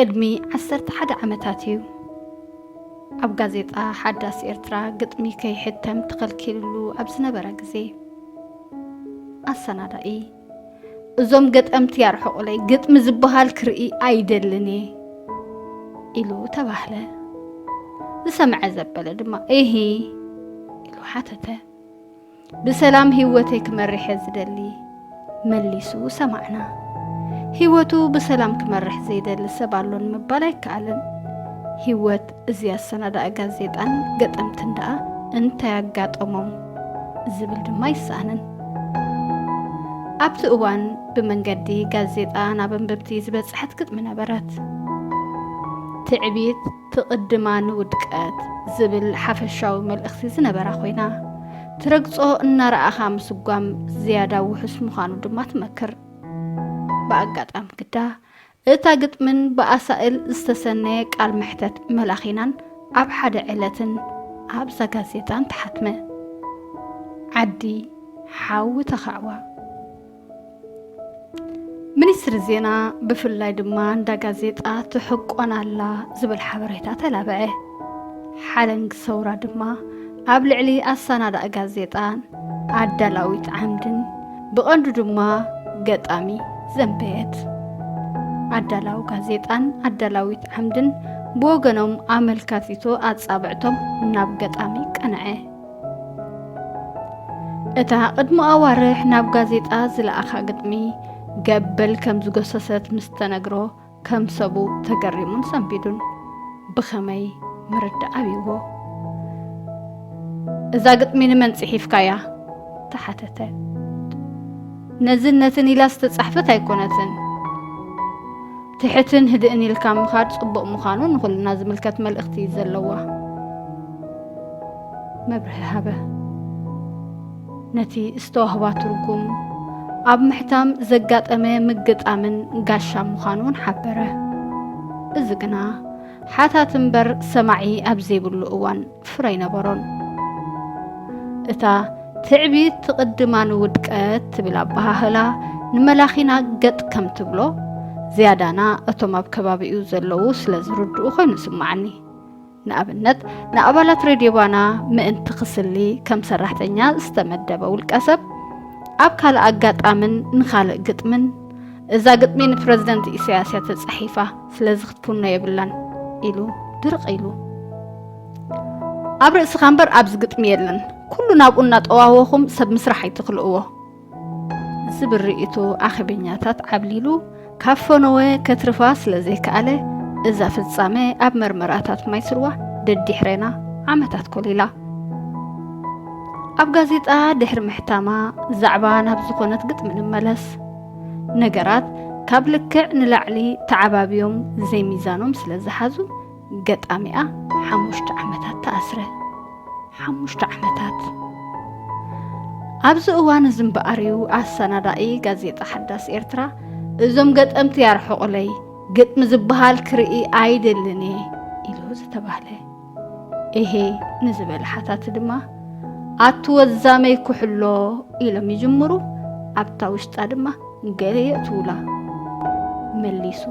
ቅድሚ ዓሰርተ ሓደ ዓመታት እዩ። ኣብ ጋዜጣ ሓዳስ ኤርትራ ግጥሚ ከይሕተም ተኸልኪልሉ ኣብ ዝነበረ ግዜ፣ ኣሰናዳኢ፣ "እዞም ገጠምቲ ያርሕቑለይ፣ ግጥሚ ዝበሃል ክርኢ ኣይደልን እየ" ኢሉ ተባህለ። ዝሰምዐ ዘበለ ድማ "እሂ" ኢሉ ሓተተ። "ብሰላም ህይወተይ ክመርሕ እየ ዝደሊ" መሊሱ ሰማዕና። ህይወቱ ብሰላም ክመርሕ ዘይደሊ ሰብ ኣሎ ንምባል ኣይከኣልን። ህይወት እዚ ኣሰናዳኢ ጋዜጣን ገጠምትን ደኣ እንታይ ኣጋጠሞም ዝብል ድማ ኣይሰኣንን። ኣብቲ እዋን ብመንገዲ ጋዜጣ ናብ ኣንበብቲ ዝበጽሐት ግጥሚ ነበረት። "ትዕቢት ትቕድማ ንውድቀት" ዝብል ሓፈሻዊ መልእኽቲ ዝነበራ ኮይና፣ ትረግጾ እናረኣኻ ምስጓም ዝያዳ ውሑስ ምዃኑ ድማ ትመክር። ብኣጋጣሚ ግዳ፣ እታ ግጥምን ብኣሳእል ዝተሰነየ ቃል መሕተት መላኺናን ኣብ ሓደ ዕለትን ኣብዛ ጋዜጣን ተሓትመ። ዓዲ ሓዊ ተኻዕዋ። ሚኒስትሪ ዜና ብፍላይ ድማ እንዳ ጋዜጣ ትሕቆን ኣላ ዝብል ሓበሬታ ተላብዐ። ሓለንጊ ሰውራ ድማ ኣብ ልዕሊ ኣሰናዳኢ ጋዜጣን ኣዳላዊት ዓምድን፣ ብቐንዱ ድማ ገጣሚ፣ ዘንበየት። ኣዳላዊ ጋዜጣን ኣዳላዊት ዓምድን ብወገኖም ኣመልካቲቶ ኣጻብዕቶም ናብ ገጣሚ ቀንዐ። እታ ቅድሚ ኣዋርሕ ናብ ጋዜጣ ዝለኣኻ ግጥሚ ገበል ከም ዝጎሰሰት ምስ ተነግሮ፣ ከም ሰቡ ተገሪሙን ሰንቢዱን። ብኸመይ ምርዳእ ኣብይዎ። "እዛ ግጥሚ ንመን ጽሒፍካያ?" ተሓተተ። ነዝን ነትን ኢላ ዝተጻሕፈት ኣይኮነትን። ትሕትን ህድእን ኢልካ ምኻድ ጽቡቕ ምዃኑ ንኹልና ዝምልከት መልእኽቲ እዩ ዘለዋ። መብርሂ ሃበ። ነቲ ዝተዋህባ ትርጉም ኣብ ምሕታም ዘጋጠመ ምግጣምን ጋሻ ምዃኑ እውን ሓበረ። እዚ ግና ሓታት እምበር ሰማዒ ኣብ ዘይብሉ እዋን ፍረ ኣይነበሮን። እታ "ትዕቢት ትቕድማ ንውድቀት" ትብል ኣበሃህላ ንመላኺና ገጥ ከም ትብሎ፣ ዝያዳና እቶም ኣብ ከባቢኡ ዘለዉ ስለ ዝርድኡ ኮይኑ ይስምዓኒ። ንኣብነት፣ ንኣባላት ሬድዮ ባና ምእንቲ ክስሊ ከም ሰራሕተኛ ዝተመደበ ውልቀ ሰብ፣ ኣብ ካልእ ኣጋጣምን ንኻልእ ግጥምን፣ "እዛ ግጥሚ ንፕረዚደንት ኢሳያስ እያ ተጻሒፋ፣ ስለዚ ክትፍኖ የብላን" ኢሉ ድርቕ ኢሉ። ኣብ ርእስኻ እምበር ኣብዚ ግጥሚ የለን፣ ኩሉ ናብኡ እናጠዋወኹም ሰብ ምስራሕ ኣይትኽልእዎ። ዝብል ርእይቶ ኣኼበኛታት ዓብሊሉ፣ ካብ ፈነወ ከትርፋ ስለ ዘይከኣለ፣ እዛ ፍጻመ ኣብ መርመራታት ማይ ስርዋ ደዲሕሬና ዓመታት ኮሊላ። ኣብ ጋዜጣ ድሕሪ ምሕታማ፣ ዛዕባ ናብ ዝኾነት ግጥሚ ንመለስ። ነገራት ካብ ልክዕ ንላዕሊ ተዓባብዮም ዘይሚዛኖም ስለ ዝሓዙ፣ ገጣሚኣ ሓሙሽተ ዓመታት ተኣስረ። ሓሙሽተ ዓመታት። ኣብዚ እዋን እዚ እምበኣር እዩ ኣሰናዳኢ ጋዜጣ ሓዳስ ኤርትራ፣ "እዞም ገጠምቲ ያርሕቑለይ፣ ግጥሚ ዝበሃል ክርኢ ኣይደልን እየ" ኢሉ ዝተባህለ። "እሄ" ንዝበለ ሓታቲ ድማ፣ "ኣቲ ወዛመይ ኩሕሎ" ኢሎም ይጅምሩ፣ ኣብታ ውሽጣ ድማ ገለ የእትዉላ። መሊሱ